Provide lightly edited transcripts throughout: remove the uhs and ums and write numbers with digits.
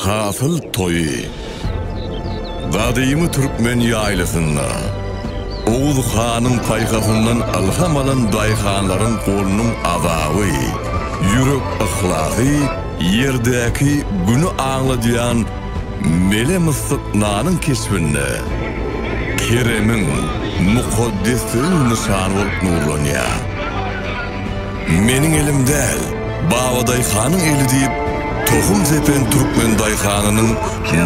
Hasyl toýy. Gadymy türkmen ýaýlasynda Oguz hanyň paýhasyndan ylham alan daýhanlaryň golunyň azaby, ýürek yhlasy ýerdäki Güni aňladýan mele myssyk nanyň keşbinde keremiň, mukaddesligiň nyşany bolup nurlanýar. Meniň elim däl, Babadaýhanyň eli diýip, tohum sepen türkmen daýhanynyň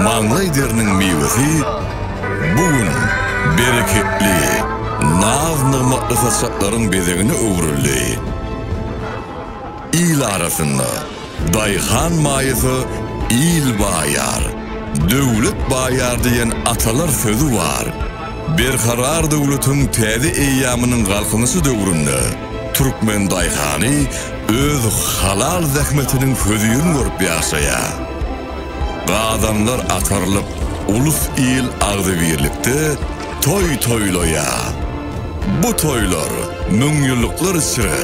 maňlaý deriniň miwesi bu gün bereketli, naz-nygmatly saçaklaryň bezegine öwrüldi. Il arasynda Daýhan maýasa il baýar, döwlet baýar diýen atalar sözi bar. Berkarar döwletiň täze eýýamynyň Galkynyşy döwründe türkmen daýhany öz halal zähmetiniň hözirini görüp ýaşaýar. Gazanlar atarylyp, ulus-il agzybirlikde toý toýlaýar. Bu toýlar müňýyllyklar içre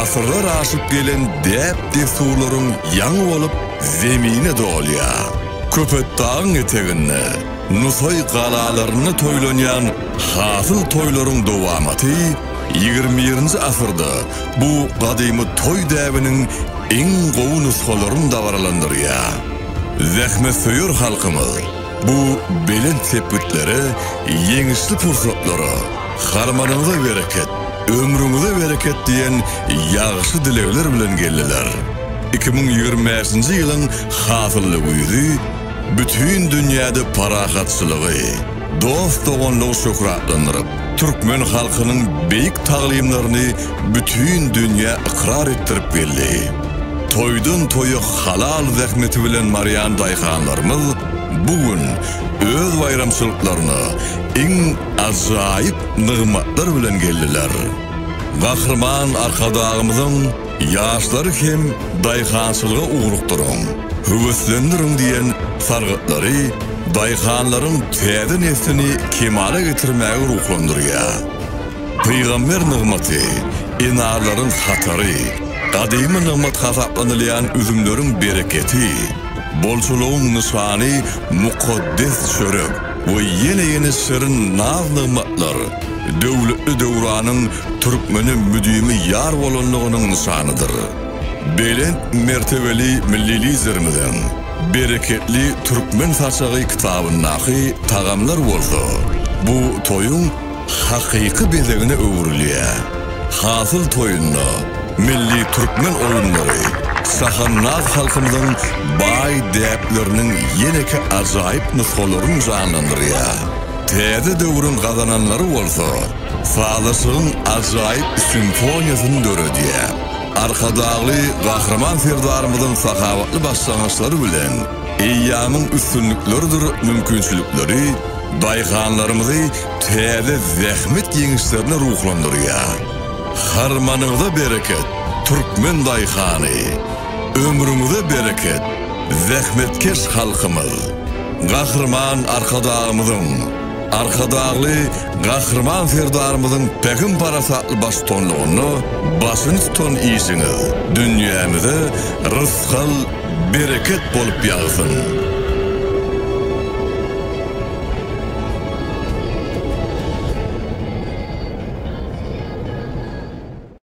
asyrlar aşyp gelen däp-dessurlaryň ýaňy bolup Zemine dolýar. Köpetdagyň eteginde, Nusaý galalarynda toýlanýan hasyl toýlaryň dowamaty ýigrimi birinji asyrda bu gadymy toý däbiniň iň gowy nusgalaryny dabaralandyrýar. Zähmetsöýer halkymyz bu belent sepgitlere, ýeňişli pursatlara Harmanyňyza bereket, ömrüňize bereket diýen ýagşy dilegler bilen geldiler. 2025-nji ýylyň hasylly güýzi bütin dünýäde parahatçylygy, dost-doganlygy şöhratlandyryp, türkmen halkynyň beýik taglymlaryny bütin dünýä ykrar etdirip geldi. Toýdan-toýa halal zähmeti bilen barýan daýhanlarymyz bu gün öz baýramçylyklaryna iň ajaýyp nygmatlar bilen geldiler. Gahryman Arkadagymyzyň Ýaşlary hem daýhançylyga ugrukdyryň, höweslendiriň diýen sargytlary daýhanlaryň täze neslini kemala getirmäge ruhlandyrýar. Pygamber nygmaty, enarlaryň hatary, gadymy nygmat hasaplanylýan üzümleriň bereketi, bolçulygyň nyşany mukaddes çörek we ýene-ýene şirin naz-nygmatlar döwletli döwranyň türkmene müdimi ýar bolanlygynyň nyşanydyr. Belent mertebeli Milli Liderimiziň Bereketli türkmen saçagy kitabyndaky tagamlar bolsa bu toýuň hakyky bezegine öwrülýär. Hasyl toýunda milli türkmen oýunlary şahandaz halkymyzyň baý däpleriniň ýeneki ajaýyp nusgalaryny janlandyrýar. Täze döwrüň gazananlary bolsa sazlaşygyň ajaýyp simfoniýasyny döredýär. Arkadagly Gahryman Serdarymyzyň sahawatly başlangyçlary bilen eýýamyň üstünlikleridir mümkinçilikleri daýhanlarymyzy täze zähmet ýeňişlerine ruhlandyrýar. Harmanyňyza bereket, türkmen daýhany! Ömrüňize bereket, zähmetkeş halkymyz! Gahryman Arkadagymyzyň, Arkadagly Gahryman Serdarymyzyň pähim-parasatly baştutanlygynda başyny tutan işiňiz dünýämize rysgal, bereket bolup ýagsyn!